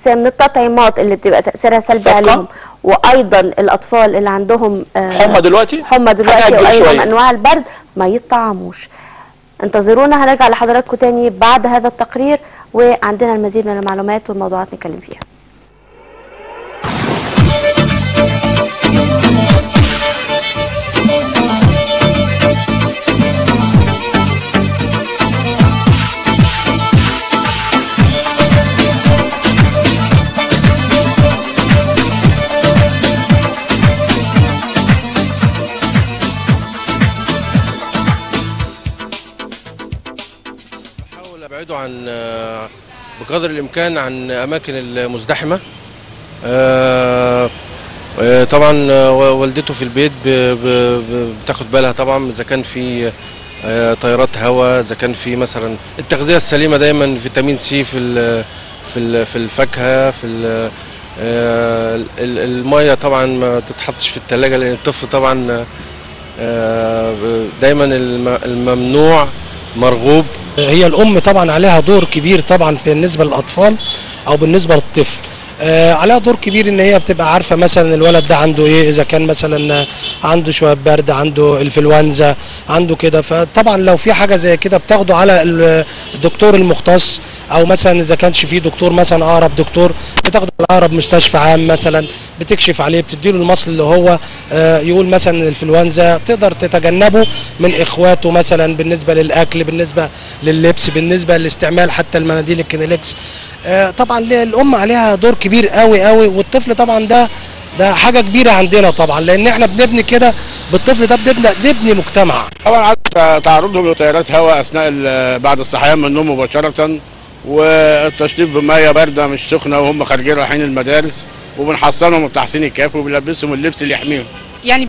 من التطعيمات اللي بتبقى تاثيرها سلبي عليهم، وايضا الاطفال اللي عندهم حمى دلوقتي، وايضا انواع البرد ما يطعموش. انتظرونا، هنرجع لحضراتكم تاني بعد هذا التقرير، وعندنا المزيد من المعلومات والموضوعات نتكلم فيها. ابعدوا عن بقدر الامكان عن اماكن المزدحمه. طبعا والدته في البيت بتاخد بالها طبعا اذا كان في تيارات هواء، اذا كان في مثلا التغذية السليمة دايما فيتامين سي في في الفاكهة، في المية طبعا ما تتحطش في الثلاجة لان الطفل طبعا دايما الممنوع مرغوب. هي الأم طبعا عليها دور كبير طبعا في بالنسبة للأطفال أو بالنسبة للطفل، عليها دور كبير إن هي بتبقى عارفة مثلا الولد ده عنده إيه، إذا كان مثلا عنده شوية برد، عنده إنفلونزا، عنده كده. فطبعا لو في حاجة زي كده بتاخده على الدكتور المختص، أو مثلا إذا كانش في دكتور مثلا أقرب دكتور بتاخده على أقرب مستشفى عام مثلا، بتكشف عليه، بتديله المصل اللي هو يقول مثلا الإنفلونزا، تقدر تتجنبه من إخواته مثلا بالنسبة للأكل، بالنسبة لللبس، بالنسبة لاستعمال حتى المناديل الكنيلكس. طبعا الأم عليها دور كبير قوي قوي، والطفل طبعا ده حاجة كبيرة عندنا طبعا، لأن احنا بنبني كده بالطفل ده بنبني نبني مجتمع. طبعا تعرضهم لتيارات هواء أثناء بعد الصحيان من النوم مباشرة، والتشطيب بميه باردة مش سخنة وهم خارجين رايحين المدارس، وبنحصنهم التحصين الكافي وبنلبسهم اللبس اللي يحميهم. يعني